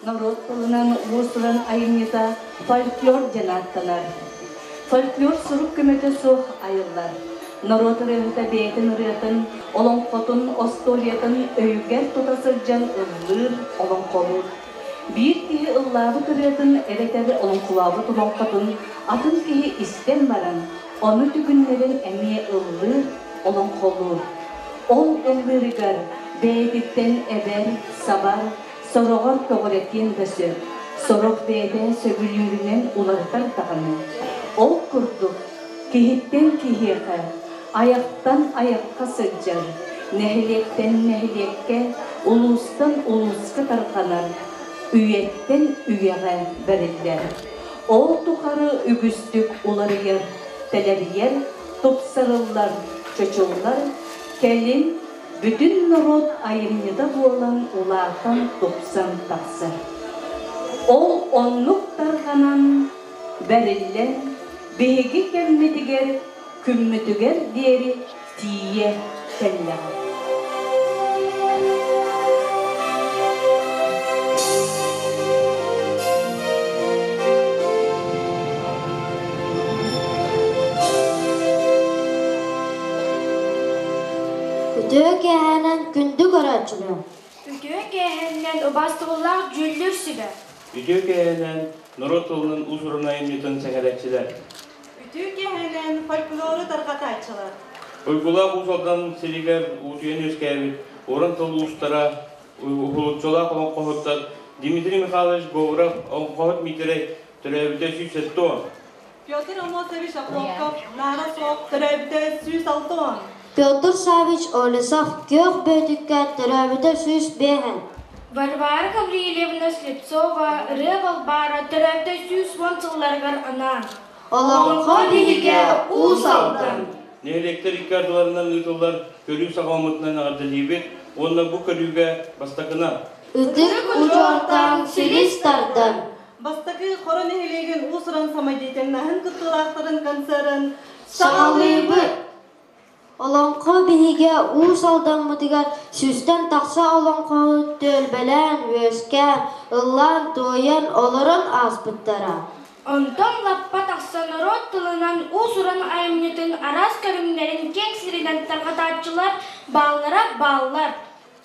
Норуот тылынан уус-уран айымньыта фольклор диэн ааттанар. Фольклор сурук көмөтө суох айыллар. Норуот ырыаһыта бэйэтин ырыатын, олоҥхотун, остуоруйатын өйүгэр тута сылдьан ыллыыр, олоҥхолуур. Биир киһи ыллаабыт ырыатын эбэтэр олоҥхолообут олоҥхотун атын киһи истэн баран, ону түгүннэрин эмиэ ыллыыр, олоҥхолуур. Ол ыллыырыгар бэйэтиттэн эбэр, сабар, сороҕор көҕүрэтиэн да сөп, сорох бэйэтэ сөбүлүүрүнэн уларытар даҕаны. Ол курдук, киһиттэн киһиэхэ, айахтан айахха сылдьар, нэһилиэктэн нэһилиэккэ, улуустан улууска тарҕанар, үйэттэн үйэҕэ бэриллэр. Ол тухары үгүстүк уларыйар, тэлэрийэр, тупсарыллар, чочуллар, кэлин бүтүн норуот айымньыта буолан улаатан, тупсан тахсар. Ол оннук тарҕанан, бэриллэн, биһиги кэммитигэр, күммүтүгэр диэри тиийэ кэллэҕэ. Үтүө киэһэнэн күндү көрөөччүлэр! Үтүө киэһэнэн убаастабыллаах дьүүллүүр сүбэ! Үтүө киэһэнэн норуот тылынан уус-уран айымньытын сэҥээрээччилэр! Үтүө киэһэнэн фольклору тарҕатааччылар! Уйгулаах Уус Алдан сиригэр уутуйан үөскээбит уран тыл уустара, уһулуччулаах олоҥхоһуттар Дмитрий Михайлович Говоров, олоҥхоһут Миитэрэй төрөөбүтэ 170. Петр Амосович Охлопков, Наара Суох төрөөбүтэ 160. Петр Савич Олесов Күөх Бөөтүккэ төрөөбүтэ 105. Варвара Гаврильевна Слепцова Ырыа Балбаара төрөөбүтэ 110 сылларыгар анаан. Олоҥхо биһигэ Уус Алдан. Нэһилиэктэр икки ардыларынан ыытыллар көрүү саҕаламмытынан эҕэрдэлиибит уонна бу көрүүгэ бастакынан Ытык удьуортан силис тардан. Бастакы Хоро нэһилиэгин уус-уран самодеятельноһын кыттыылаахтарын концерын Саҕалыыбыт! Олоҥхо биһигэ Уус Алдаммытыгар сүүстэн тахса олоҥхоһут түөлбэлээн, үөскээн, ыллаан-туойан, олорон ааспыттара. Онтон лаппа тахса норуот тылынан уус-уран айымньытын араас көрүҥнэрин киэҥ сиринэн тарҕатааччылар бааллара бааллар.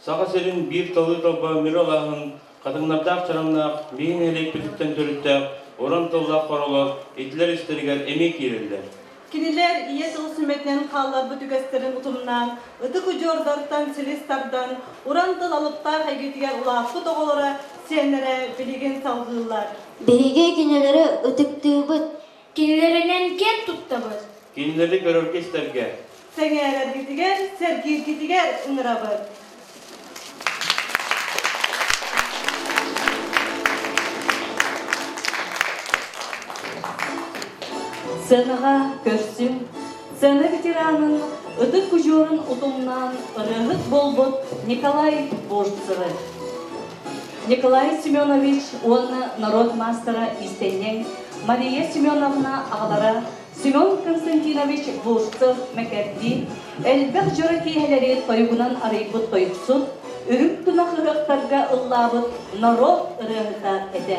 Саха сирин биир талыы талба Мира алааһын хатыҥнардаах чараҥнаах биһи нэһилиэкпититтэн төрүттээх уран тыллаах хоролор итилэр истэригэр эмиэ киирэллэр. Кинилэр ийэ тыл сүмэтинэн хаалларбыт үгэстэрин утумнаан, ытык удьуордартан силис тардан, уран тыл алыптаах эйгэтигэр улааппыт оҕолоро, сиэннэрэ билигин салгыыллар. Биһиги кинилэри ытыктыыбыт. Кинилэринэн киэн туттабыт. Кинилэри көрөргө-истэргэ Сэҥээрэргитигэр, сэргииргитигэр ыҥырабыт. Сценаҕа көрсүҥ, сцена ветеранын ытык удьуорун утумнаан ырыаһыт буолбут Николай Бурцевы. Николай Семенович уонна норуот маастара иистэнньэҥ Мария Семеновна аҕалара Семен Константинович Бурцев Мэкэрдии элбэх дьоро киэһэлэри тойугунан арыйбыт тойуксут, үрүҥ тунах ыһыахтарга ыллаабыт норуот ырыаһыта этэ.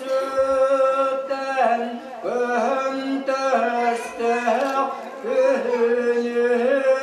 Көксүттэн көһөн төстөх күнү.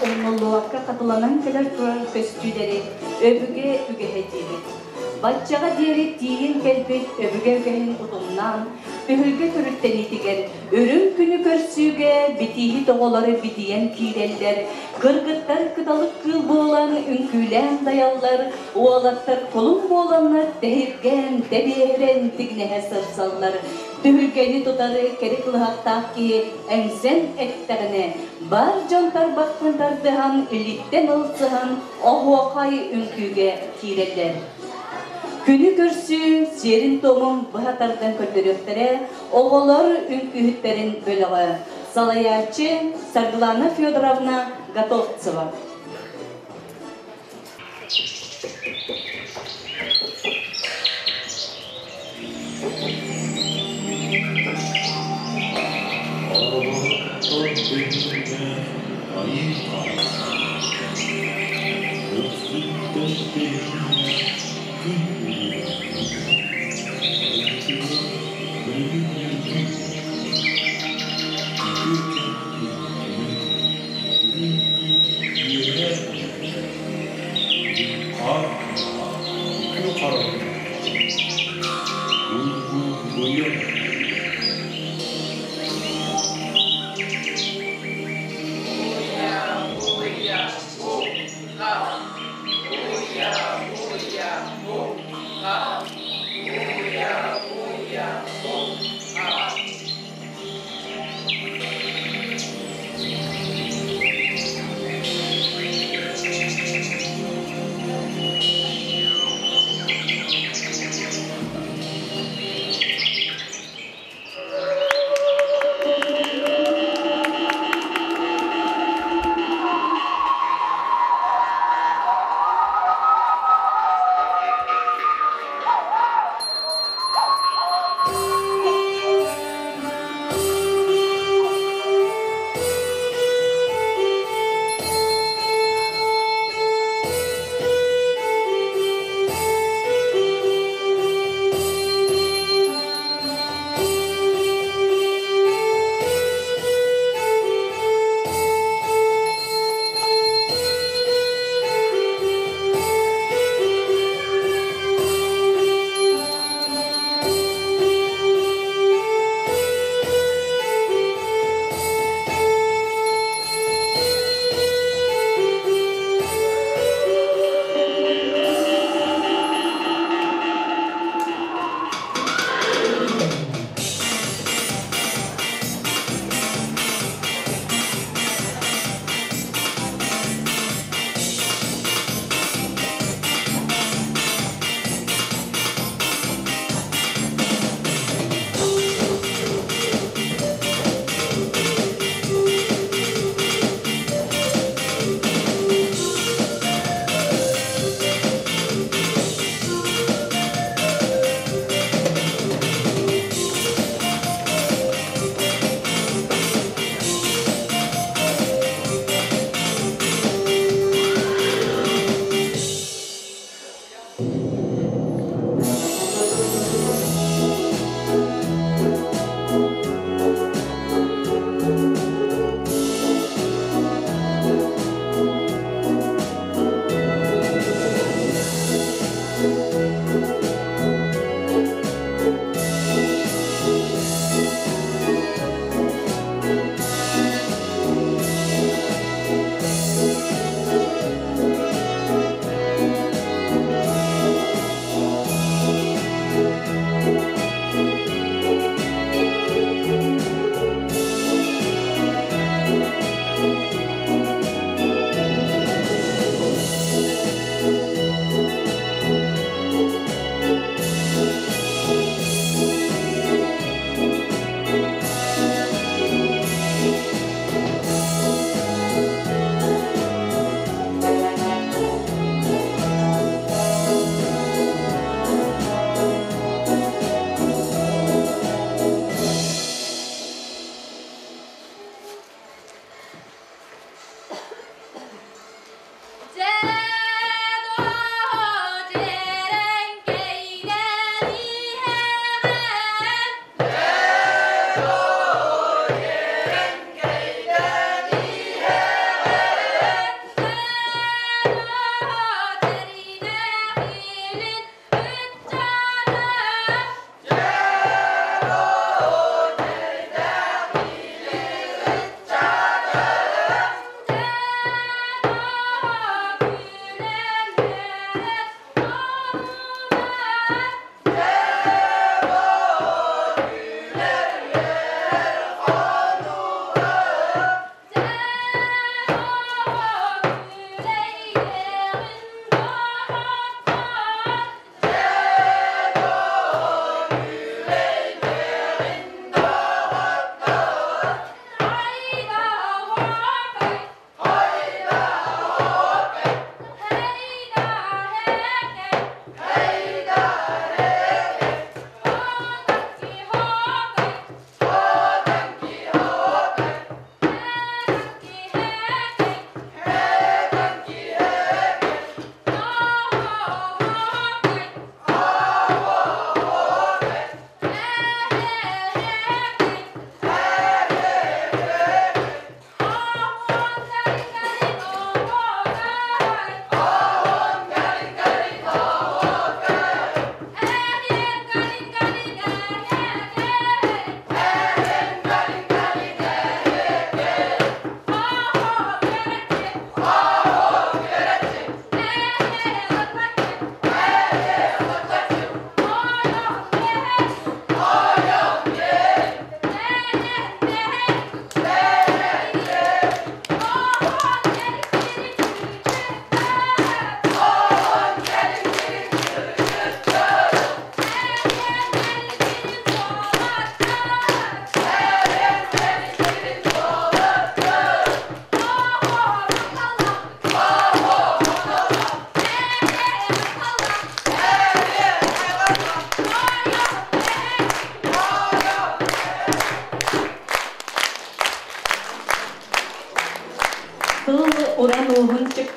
умнуллубакка хатыланан кэлэр турар көстүүлэри өбүгэ үгэһэ диибит. Баччаҕа диэри тиийэн кэлбит өбүгэ үгэһин утумнаан, түһүлгэ төрүттэниитигэр үрүҥ күнү көрсүүгэ битииһит оҕолору битийэн киирэллэр, кыргыттар кыталык кыыл буолан үҥкүүлээн дайаллар, уолаттар кулун буоланнар тэһиргээн, тэбиэһирэн тигинэһэ сырсаллар. Түһүлгэни тутары кэрэ кылыһахтаах киһи эҥсэн эттэҕинэ, бар дьон тарбахтан тардыһан, илииттэн ылсыһан оһуохай үҥкүүгэ киирэллэр. Күнү көрсүү сиэрин-туомун быһа тардан көрдөрүөхтэрэ оҕолор үҥкүүһүттэрин бөлөҕө. Салайааччы Саргылана Федоровна Готовцева.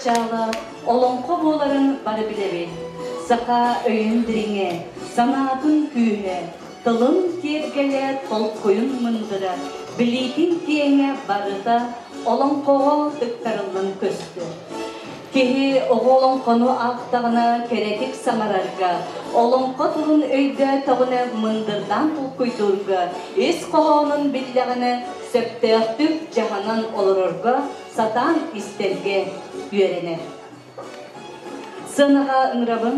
чыпчаала олоҥхо буоларын бары билэбит. Саха өйүн дириҥэ, санаатын күүһэ, тылын киэргэлэ, толкуйун мындыра, билиитин киэҥэ барыта олоҥхоҕо тыктарыллан көстөр. Киһи оҕо олоҥхону аахтаҕына кэрэтик саҥарарга, олоҥхо тылын өйдөөтөҕүнэ мындырдаан толкуйдуурга, ис хоһоонун биллэҕинэ сөптөөхтүк дьаһанан олорорго сатаан истэргэ үөрэнэр. Сыанаҕа ыҥырабын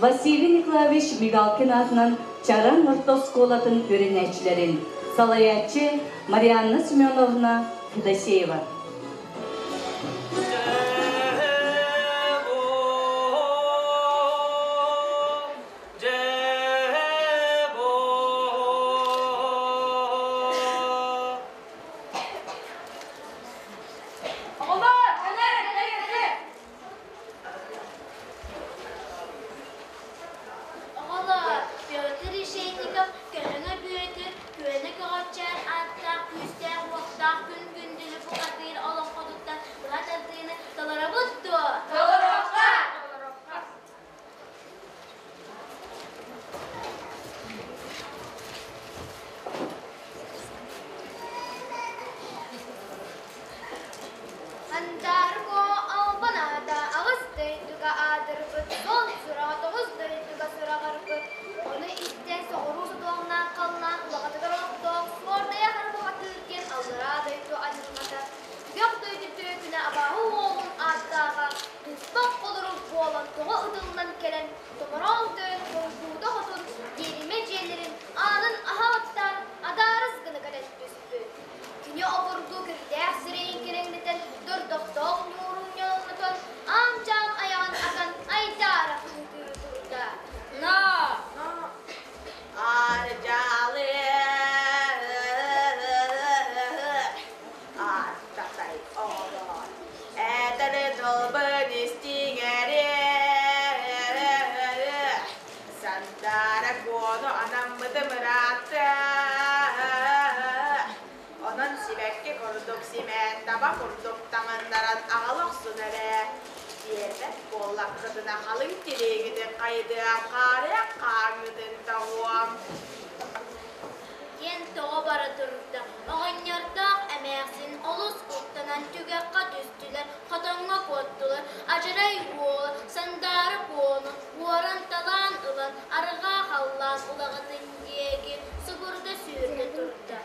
Василий Николаевич Мигалкин аатынан Чараҥ орто оскуолатын үөрэнээччилэрин салайааччы Марианна Семеновна Федосеева. Оҕолор, Петр Решетников Көһөҥө Бүөтүр Күөнэ Көҕөччөөн ааттаах күүстээх-уохтаах күн күндүлү бухатыыр олоҥхотуттан быһа тардыыны толоробут дуо? Толоруохха! Андарго албан аата аҕыс дойдуга аатырбыт, суол сураҕа тоҕус дойдуга сураҕырбыт. Ону истэн соҕуруу сотуоҥнаах халлаан улаҕатыгар олохтоох Суордайа Харбаҕатыыр диэн аллараа дойду адьырҕата, түгэх дойду түөкүнэ абааһы уолун ааттааҕа туспах холорук буолан тоҕо ытыллан кэлэн томороон тойон Хоҥкууда хотун диэримэ дьиэлэрин аанын аһа баттаан адаарыс гына кэлэн түспүт. Кини обургу кирдээх сирэйин кирэҥнэтэн, дордохтоох ньуурун ньолоҥнотон, аам-чаам айаҕын атан айдаара хаһыытыы турда. На! Ардьалы аттатай оҕолоор, этэри тылбын истиҥэри Сандаара Куону анаммытым ыраатта. Онон сибэкки курдук симээн, таба курдук таҥыннаран аҕала охсун эрэ. Биэрбэт буоллаххытына халыҥ тириигитин хайытыам, хаарыах хааҥҥытын тоҕуом. Диэн тоҕо бара турда. Оҕонньордоох эмээхсин олус куттанан түгэххэ түстүлэр, хотоҥҥо куоттулар. Адьарай уола Сандаара Куону уоран-талаан ылан арҕаа халлаан улаҕатын диэки субурда сүүрдэ турда.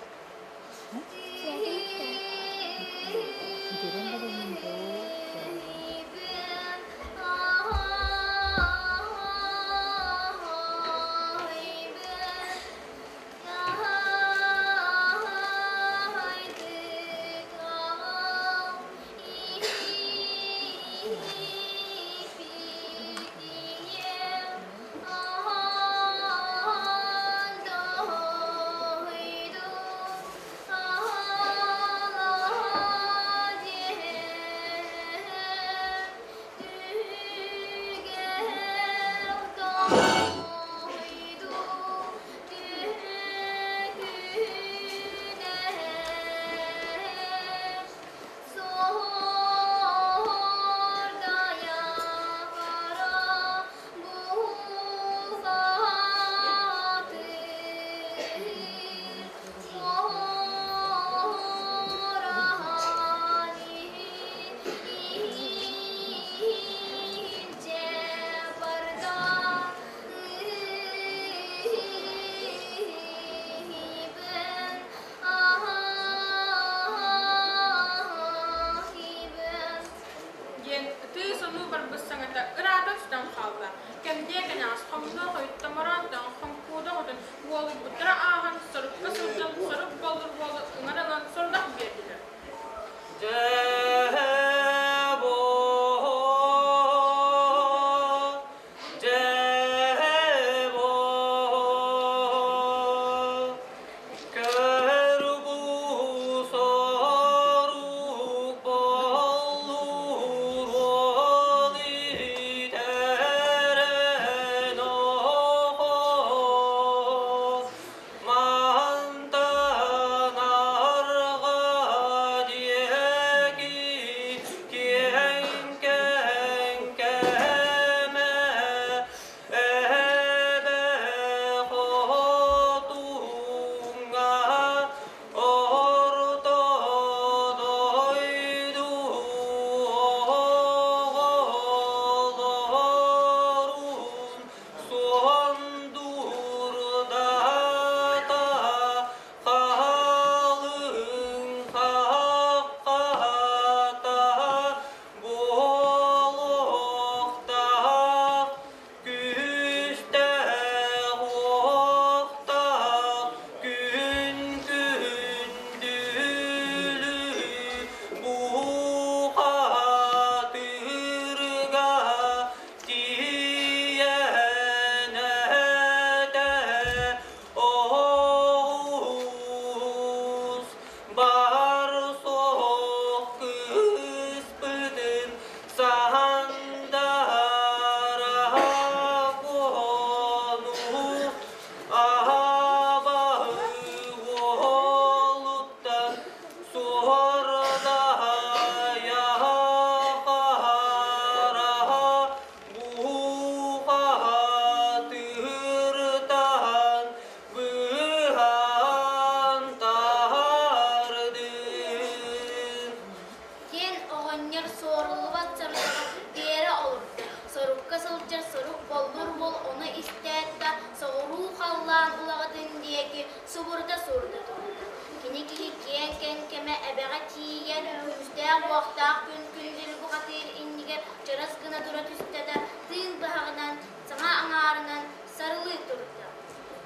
Суурда-суурда турда. Кини киһи киэҥ кэҥкэмэ эбэҕэ тиийэн, күүстээх-уохтаах күн күндүл бухатыыр иннигэр чарас гына тура түстэ да, тыын быһаҕынан, саҥа аҥаарынан сарылыы турда.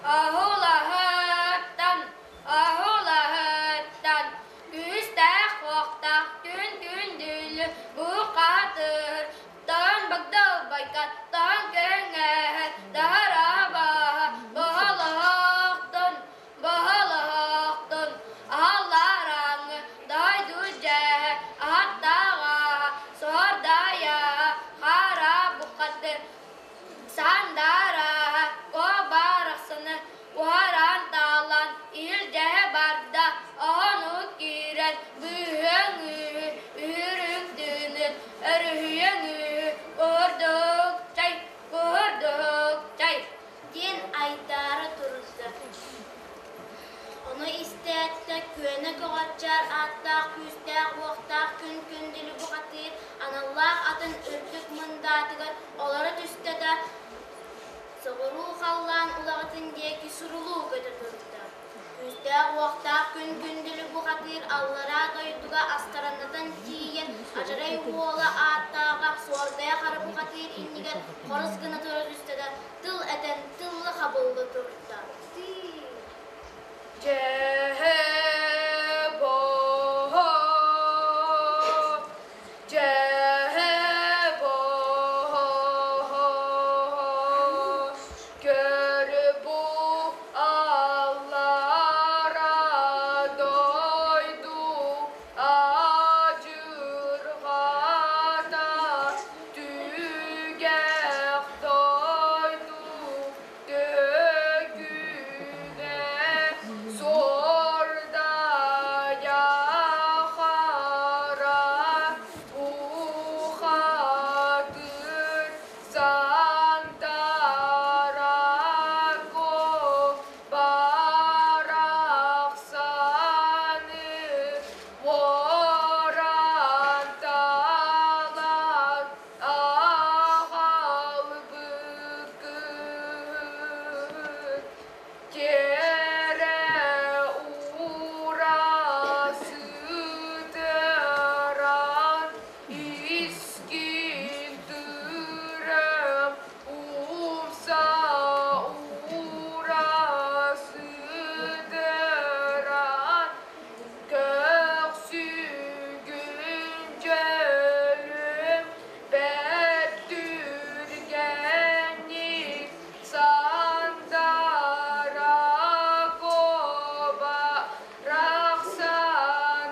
Аһылаһыттан, аһылаһыттан, күүстээх-уохтаах күн күндүл бухатыыр Таһын багдалбайка, таһын көҥөһө, таһара баһа, баһалаһахтын, баһалаһахтын, аһаллараҥы, дойду дьэһэ, аһаттаҕаһа, суордайаһа, хара бухатыр, сандараһа, куобарахсыны, уһаран таалан, илдьэ барда, оһону киирэн, быыһыаҥ үһү, үрүҥ тыынын, өрүһүйэҥ үһү, куһурдук чай, куһурдук чай диэн айдаара турда. Ону истээт күөнэ көҕөччөр ааттаах күүстээх-уохтаах күн күндүлү бухатыыр аналлаах атын үрдүк мындаатыгар олоро түстэ да, соҕуруу халлаан улаҕатын диэки сурулуу көтө турда. Күүстээх-уохтаах күн күндүлү бухатыыр аллараа дойдуга астараннатан тиийэн, Адьарай уола ааттааҕа Суордайа хара бухатыыр иннигэр хорус гына тура түстэ да, тыл этэн тылла хабылла турда. Дьэһэ боо, дьэһэ боо, көр бу аллара дойду адьырҕата түгэх дойду Төкүнэ суордайа хара бухатыр Сантарако барахсаны уоран талан аҕалбыккын Тиэрэ уура сытыран искин тыырым умса уура сытыран Көхсүгүн дьөлүм бэрт түргэнник сандара куоба рахсаным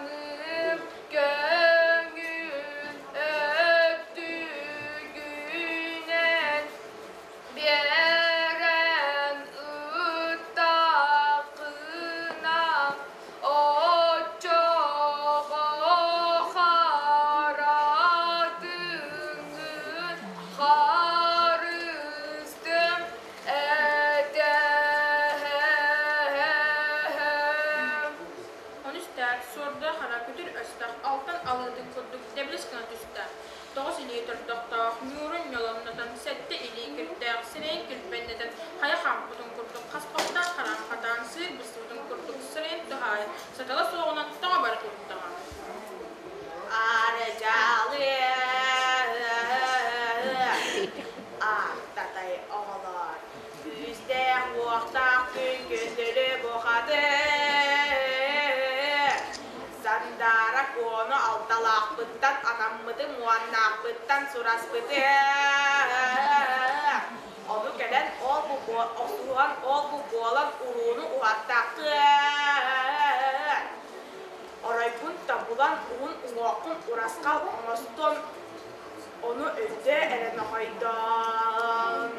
көҥүл өттүгүнэн Биэрэн ыттаххына оччоҕо харатыҥын харыстым этэһэм. Ону истээт, суорда хара күтүр өстөх алтан алыытын курдук дэбилис гына түстэ. Тоҕус илии тордохтоох, ньуурун ньолоҥнотон, сэттэ илии кирдээх, сирэйин килбэннэтэн, хайа хаампытын курдук, хаспахтаах хараан хатаан, сыыр быстыбытын курдук сирэйин туһаайан, сатала суоҕунан тоҕо бара турдаҕа. Арыдьаалыы ааттатай оҕолор, күүстээх-уохтаах күн күндүлү бухатыр. Сандаара Куону алталаахпыттан анаммытым уоннаахпыттан сураспытым. Ону кэлэн ол-бу охсуһан ол-бу буолан урууну уһаттаххын. Оройбун тобулан уһун уҥуоххун урасхал оҥостон ону өйдөө эрэ нохойдоон.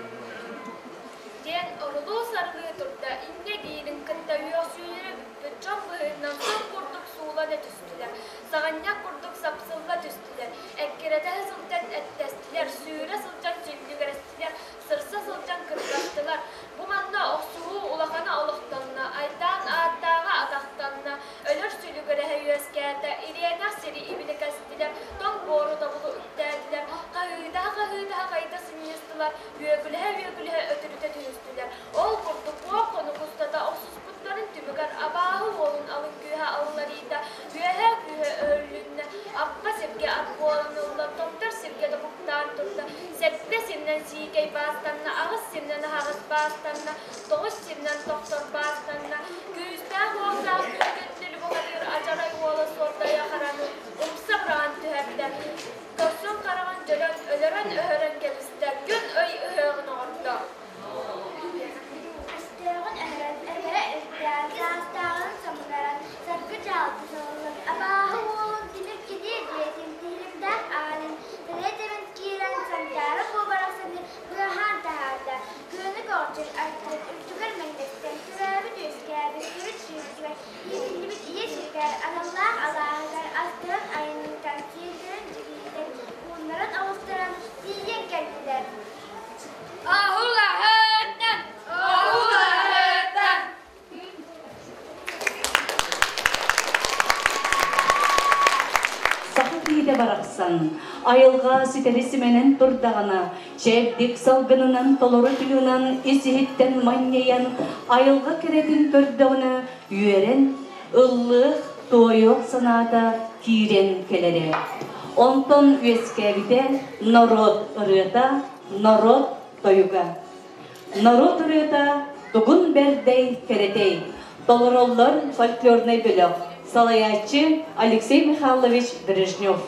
Диэн орулуу-сарылыы турда, инньэ диирин кытта үөхсүүлэрэ бүппүт дьон быһыытынан сур курдук суулана түстүлэр, саҕынньах курдук сапсылла түстүлэр, эккирэтэ сылдьан эттэстилэр, сүүрэ сылдьан сүллүгэрэстилэр, сырса сылдьан кыргастылар. Бу манна охсуһуу улахана олохтонно, айдаан ааттааҕа атахтанна, өлөр сүлүгэрэһэ үөскээтэ, ириэнэх сири ибили кэстилэр, тоҥ буору тобулу үктээтилэр, хаһыытаһа-хаһыытаһа хайда сынньыстылар, үөгүлэһэ-үөгүлэһэ өтүрүтэ түһүстүлэр. Ол курдук уон хонук устата охсуспуттарын түмүгэр барахсан айылҕа ситэри симэнэн турдаҕына, чэбдик салгынынан толору тыынан ис-иһиттэн манньыйан, айылҕа кэрэтин көрдөҕүнэ үөрэн, ыллыах, туойуох санаата киирэн кэлэрэ. Онтон үөскээбитэ норуот ырыата, норуот тойуга. Норуот ырыата тугун бэрдэй кэрэтэй, толороллор фольклорнай бөлөх, салайааччы Алексей Михайлович Брежнев.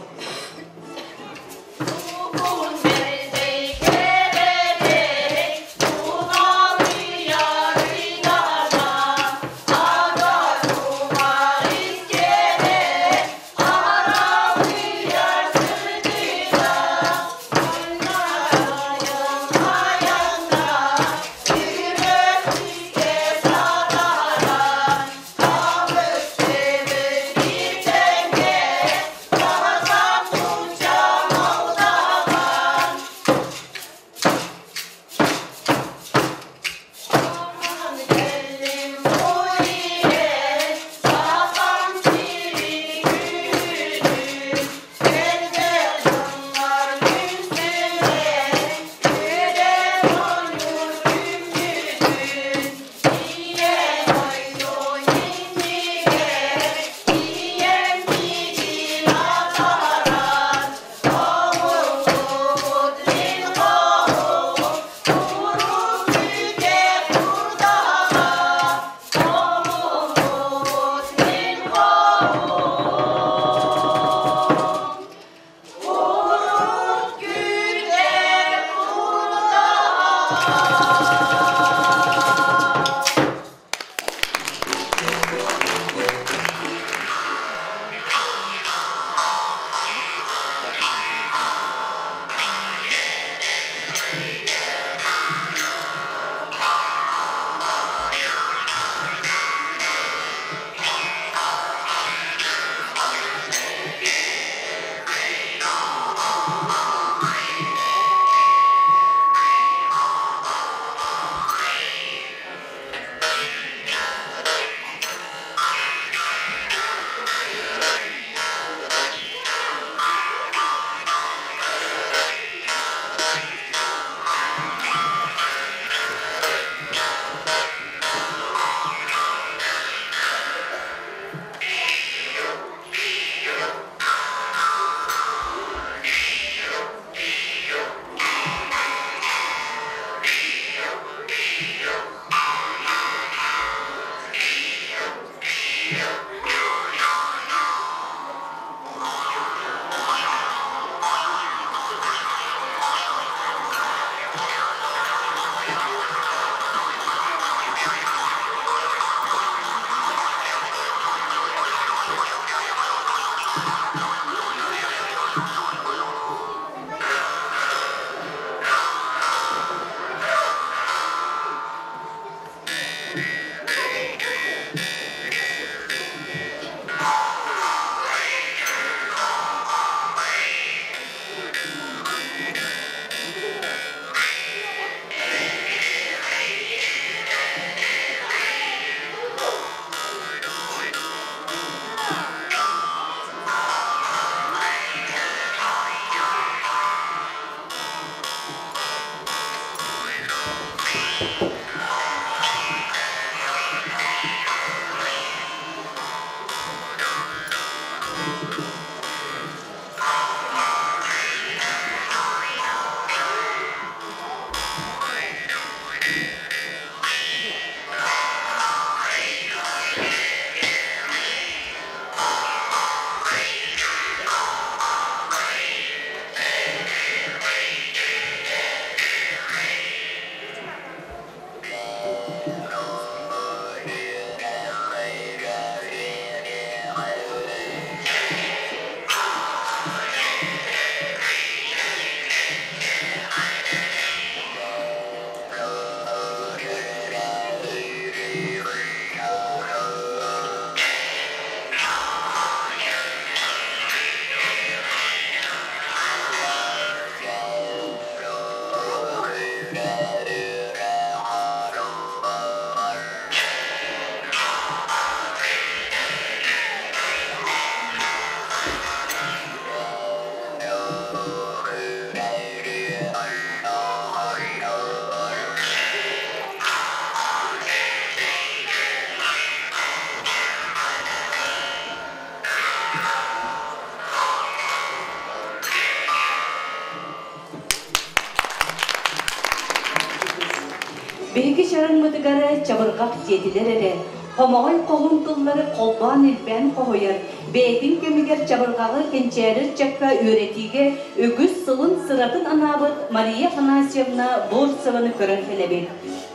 чараҥмытыгар чабырҕах диэтилэр эрэ, хомоҕой хоһуун тыллары холбоон-илбээн хоһуйар, бэйэтин кэмигэр чабырҕаҕы кэнчээри ыччакка үөрэтиигэ үгүс сылын-сыратын анаабыт Мария Афанасьевна Бурцеваны көрөн кэлэбит.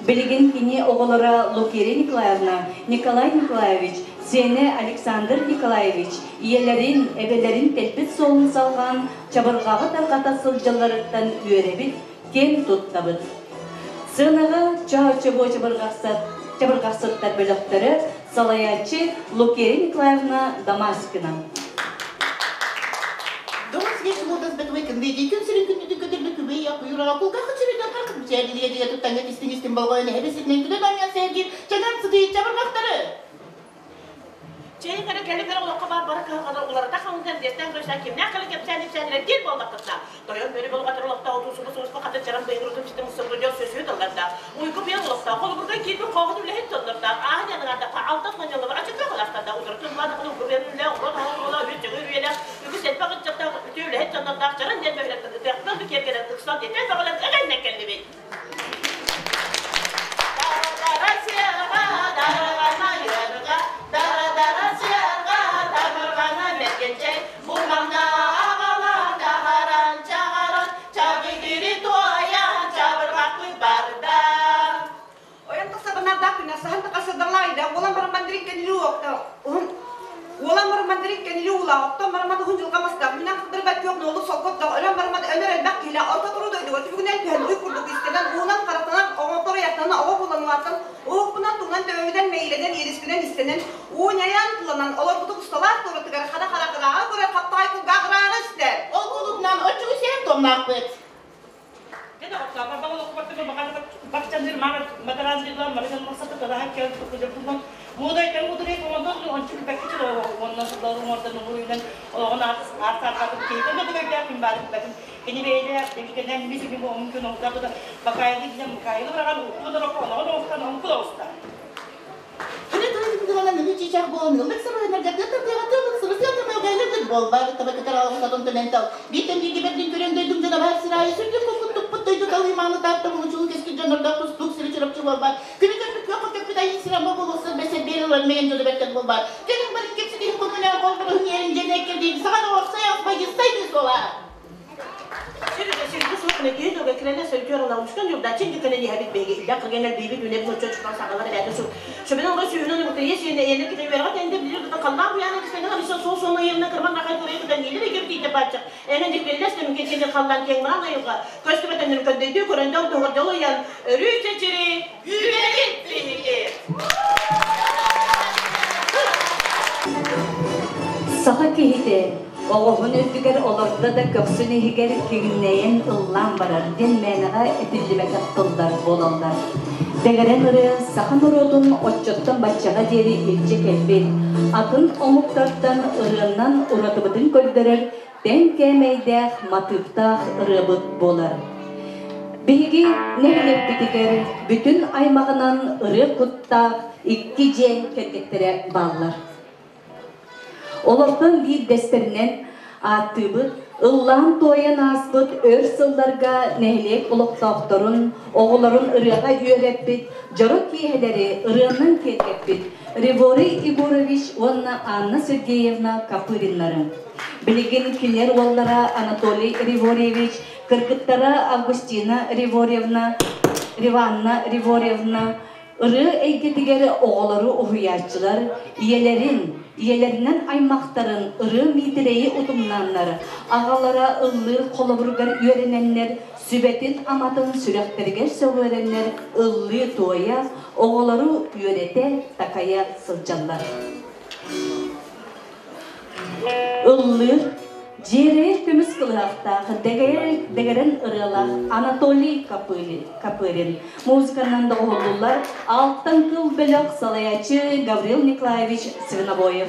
Билигин кини оҕолоро Лукерья Николаевна, Николай Николаевич, сиэнэ Александр Николаевич ийэлэрин, эбэлэрин тэлбит суолун салҕаан чабырҕаҕы тарҕата сылдьалларыттан үөрэбит, киэн туттабыт. Сыанаҕа чоочобуо чабырҕахсыттар бөлөхтөрө салайааччы Лукерья Николаевна Дамаскина. Доҕор сигэ субуотас бэтуэй кындыйдыы күн сирин күндүтүн көтөрбүт күбэй акуйураҕа кулгаахы сүрүнэн харах бicээрдириэ туттаҥҥа истиҥ истиҥ болҕойон эһэбэ ситинэн күлэн оонньоон сэһэргиир чаҥан сытыы чабырҕахтары. Чэйин кэрэ кэлин кэрэ олоххо баар бары кыһалҕалар уларыта хаҥытан диэстээн көрсөн кимнээх кэлин кэпсээн ипсээннэрэ диир буоллаххытына тойон бөрү болҕатар олохтоох утуу субу хата чаран быйыл утум ситим сылдьар сөсүө тыллардаах уйгу быйыл олохтоох холобурга киирбит хооҕун үлэһит дьоннордоох ааһын яныгаардахха алтан манньаллары ачыкка халаастардаах утары тыллаан уйгу быйыл үлэ уран оҕоло үт дьөҥөр үйэлээх үгүс элбэх ыччаттаах үтүө үлэһит дьоннордоох чаран диэн бөһүлэктэн ытыахтан киэргэнэн ыксал диэтэн бөҕөлөн ыгэннэн кэллибит. Ойон тахсабынардаах күнэсаһан тахасыдалаайда уолан баран мандрин кэнили уокта уһун уолан баран мандрин кэнили уулаах оттон барамат уһун дьылҕа мастаах минан кытырбат күөх нуолук солкоттоох өлөн барамат өлөр элбэх киһилээх орто туруу дойдуга түбүгүнэн түһэн уй курдук истэнэн уунан харатанан оҥотор айахтанан оҕо булан улаатан уһукпунан туһунан төбөбүнэн мэйилэнэн иэдэспинэн истэнэн уунайан туланан олорбутук усталаах туоратыгар хара хара кырааҕа көрөр хаптаҕай кулгаах ырааҕа истэр. Ол кулутунан оччугу сиэн туомнаахпыт. Кини тылын үһү чичах буолан ыллык сабыһынарга тыатырдыаҕа тыалык сыбысыата мэлгэйлэрдик буолбаабыт таба кытар алҕасатын төнөн тал. Бииртэн бииргэ бэрдин көрөн дойдум дьоно баар сир аайы сүрдүк куккут туппут дойду талыы мааны таатта булучулуу кэскил дьоннордоох тустуук сири чурапчы буолбаат. Күнү көрбүт күөх көппүт айыы сир амма буолуохсар бэсэр биэр ылар мэгэн дьоно бэртэн буолбаат. Кэлин барын кэпсэтиһин кумунаа холборуһун иэрин дьэнэ эккэрдиин саҕан оҕорсой аспайгыстай суола. Саха киһитэ оҕоһун үрдүгэр олордо да көхсүн иһигэр киҥнэйэн ыллаан барар диэн мээнэҕэ этиллибэтэх тыллар буолаллар. Дэгэрэн ырыа саха норуотун оччоттон баччаҕа диэри илдьэ кэлбит, атын омуктартан ырыаннан уратыбытын көрдөрөр тэҥ кээмэйдээх матыыптаах ырыабыт буолар. Биһиги нэһилиэкпитигэр бүтүн аймаҕынан ырыа куттаах икки дьиэ кэргэттэрэ бааллар. Олортон биирдэстэринэн ааттыыбыт, ыллаан-туойан ааспыт өр сылларга нэһилиэк олохтоохторун, оҕолорун ырыаҕа үөрэппит, дьоро киэһэлэри ырыанан киэргэппит Реворий Егорович уонна Анна Сергеевна Копыриннары. Билигин кинилэр уоллара Анатолий Реворьевич, кыргыттара Августина Реворьевна, Риванна Реворьевна, ырыа эйгэтигэр оҕолору уһуйааччылар ийэлэрин, ийэлэринэн аймахтарын ырыа Миитэрэйи утумнааннар, аҕалара ыллыыр холобуругар үөрэнэннэр, сүбэтин-аматын сүрэхтэригэр сөҕүөрэннэр ыллыы-туойа, оҕолору үөрэтэ, такайа сылдьаллар. Ыллыыр, дьиэрэйэр көмүс кылыһахтаах, дэгэрэн ырыалаах Анатолий Копырин музыканан доҕуһуллуллар Алтан кыл бөлөх салайааччы Гаврил Николаевич Свинобоев.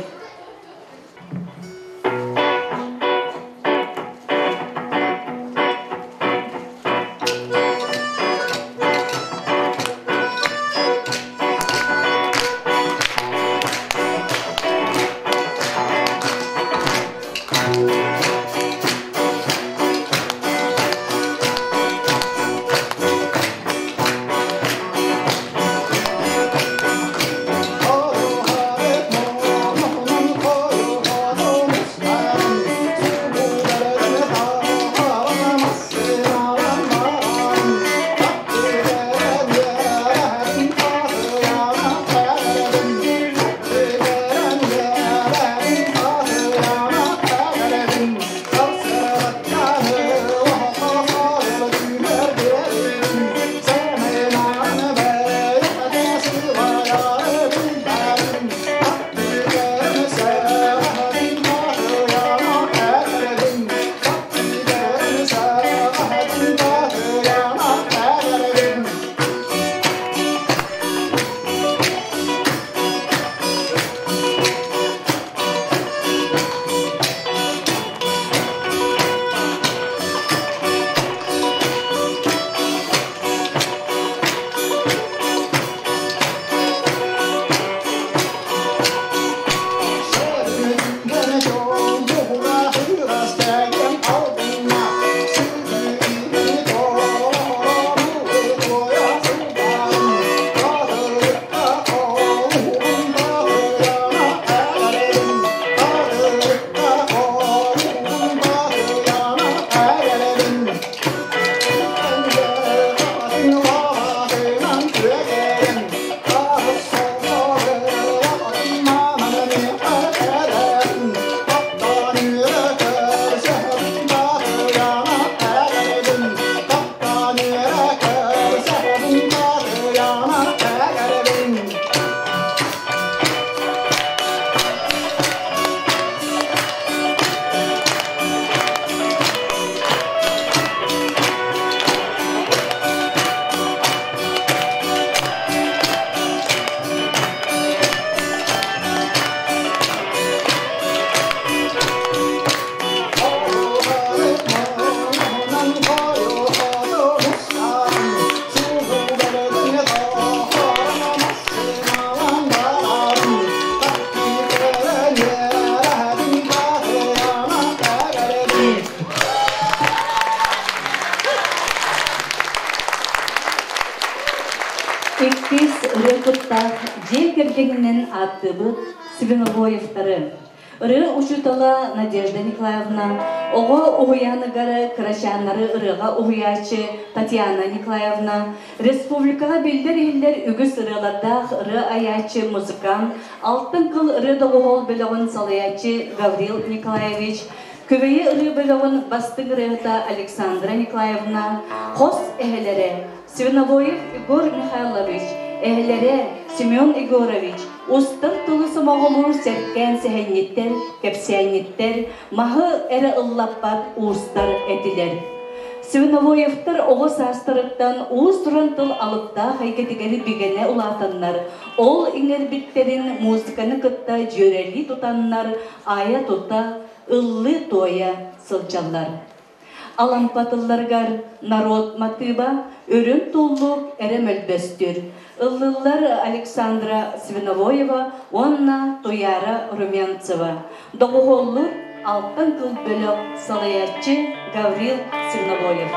ырыаһыттаах дьиэ кэргэнинэн ааттыыбыт Свинобоевтары. Ырыа учуутала Надежда Николаевна, оҕо уһуйааныгар кырачааннары ырыаҕа уһуйааччы Татьяна Николаевна, республикаҕа биллэр-иһиллэр үгүс ырыалардаах ырыа айааччы музыкант, Алтан кыл ырыа доҕуһуол бөлөҕүн салайааччы Гаврил Николаевич, Күбэйэ ырыа бөлөҕүн бастыҥ ырыаһыта Александра Николаевна, хос эһэлэрэ Свиновоев Егор Михайлович, эһэлэрэ Семен Егорович, устар тылы сомоҕолуур сэркээн сэһэнньиттэр, кэпсээнньиттэр, маһы эрэ ыллаппат уустар этилэр. Свиновоевтар оҕо саастарыттан уус-уран тыл алыптаах эйгэтигэр бигэнэ улаатаннар, ол иҥэрбиттэрин музыканы кытта дьүөрэлии тутаннар айа-тута, ыллыы-туойа сылдьаллар. Алампа тылларыгар народ матыыба үрүн туллук эрэ мөлбөстүр. Ыллыллар Александра Свиновоева уонна Туяра Румянцева. Доҕуһуоллуур Алтан кыл бөлөх салайааччы Гаврил Свиновоев.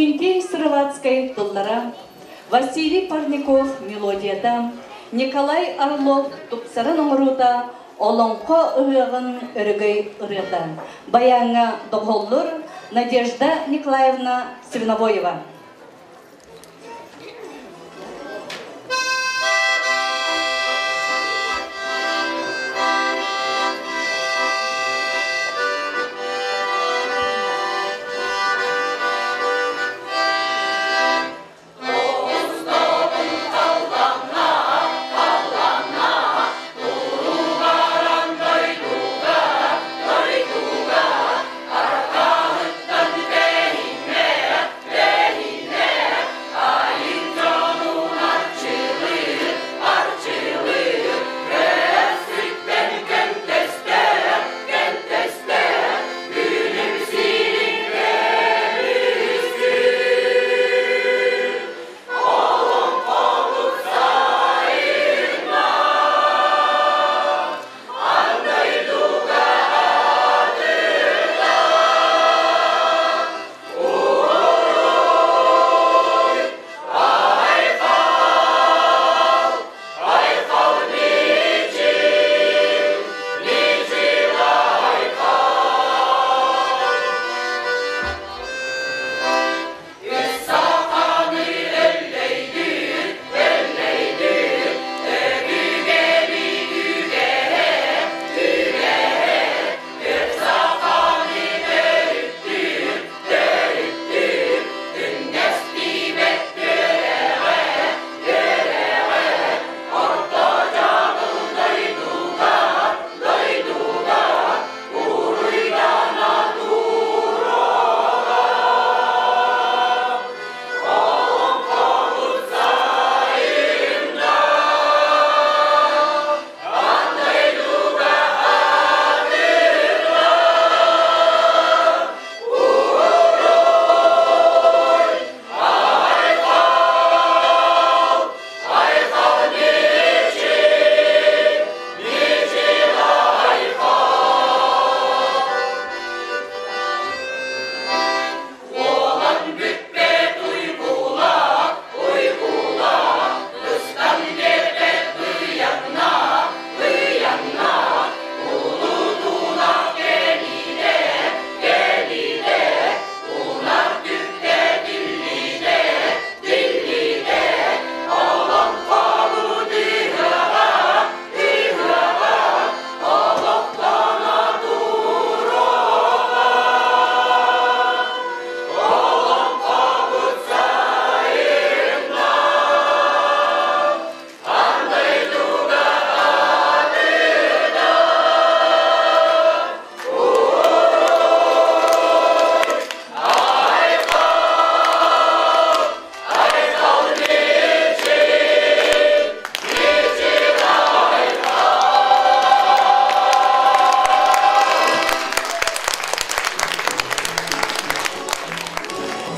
Иннокентий Сыроватскай тыллара, Василий Парников мелодията, Николай Орлов тупсаран оҥоруута Олоҥхо ыһыаҕын өрөгөй ырыата. Баяҥҥа доҕоллур Надежда Николаевна Свинобоева.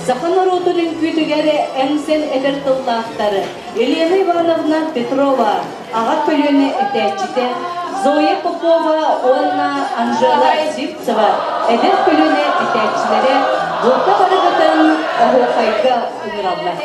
Саха норуотун үҥкүүтүгэр эҥсэн эдэр тыллаахтар Елена Ивановна Петрова, аҕа көлүөнэ этээччитэ, Зоя Попова уонна Анжела Сивцева эдэр көлүөнэ этээччилэрэ бука барыгытын оһуохайга ыҥыраллар.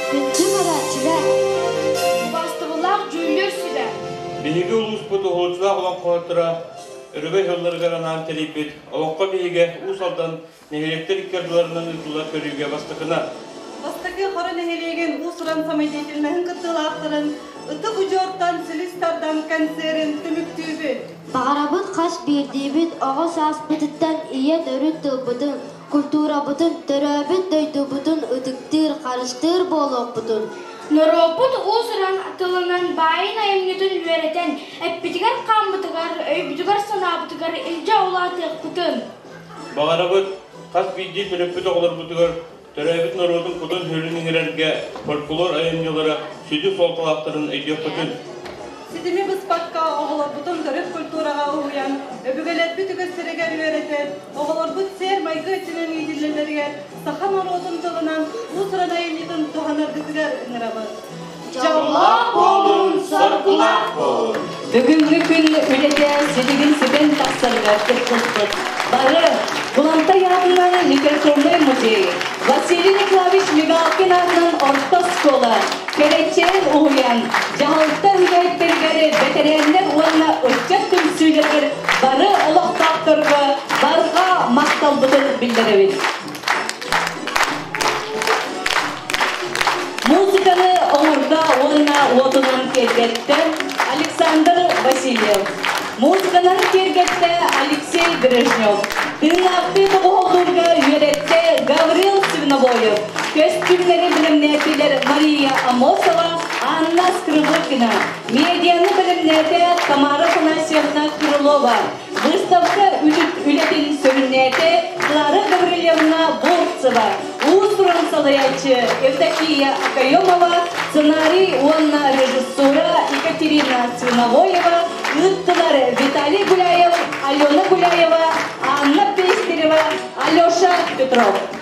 Күндү көрөөччүлэр! Убаастабыллаах дьүүллүүр сүбэ! Биһиги улууспут уһулуччулаах олоҥхоһуттара өрөгөй сылларыгар анаан тэрийбит Олоҥхо биһигэ Уус Алдан нэһилиэктэр икки ардыларынан ыытыллар көрүүгэ бастакынан Бастакы Хоро нэһилиэгин уус-уран самодеятельноһын кыттыылаахтарын Ытык удьуортан силис тардан концерын түмүктүүбүт. Баҕарабыт хас биирдиибит оҕо сааспытыттан ийэ төрүт тылбытын, культурабытын, төрөөбүт дойдубутун ытыктыыр, харыстыыр буолуохпутун. Норуоппут уус-уран тылынан баайын айымньытын үөрэтэн, эппитигэр-хааммытыгар, өйбүтүгэр-санаабытыгар илдьэ улаатыахпытын. Баҕарабыт хас биирдии төрөппүт оҕолорбутугар төрөөбүт норуотун кутун-сүрүн иҥэрэргэ фольклор айымньылара сүдү суолталаахтарын өйдүөхпүтүн. Ситими быспакка оҕолорбутун төрүт культураҕа уһуйан, өбүгэлэрбит үгэстэригэр үөрэтэн, оҕолорбут сиэр-майгы өттүнэн иитиллэллэригэр саха норуотун тылынан уус-уран айымньытын туһанаргытыгар ыҥырабыт. Дьоллоох буолун, соргулаах буолун! Бүгүҥҥү күн үлэтэ силигин ситэн тахсарыгар кыттыспыт бары Кулантай аатынан литературнай музей, Василий Николаевич Мигалкин аатынан орто оскуола, Кэрэчээн уһуйаан, дьаһалта үлэһиттэригэр, бэтэрээннэр уонна ыччат түмсүүлэригэр бары олохтоохторго барҕа махталбытын биллэрэбит. Музыканы оҥордо уонна уотунан киэргэттэ Александр Васильев. Музыканан киэргэттэ Алексей Брежнев. Тыыннаахтыы доҕуһуоллуурга үөрэттэ Гаврил Свинобоев. Көстүүмнэри бэлэмнээтилэр Мария Амосова, Анна Скрыбыкина. Медианы бэлэмнээтэ Тамара Афанасьевна Крылова. Выставка үлэтин сүрүннээтэ Клара Гаврильевна Бурцева, уус-уран салайааччы Евдокия Окоемова, сценарий уонна режиссура Екатерина Свиновоева, ыыттылар Виталий Гуляев, Алена Гуляева, Анна Пестерева, Алеша Петров.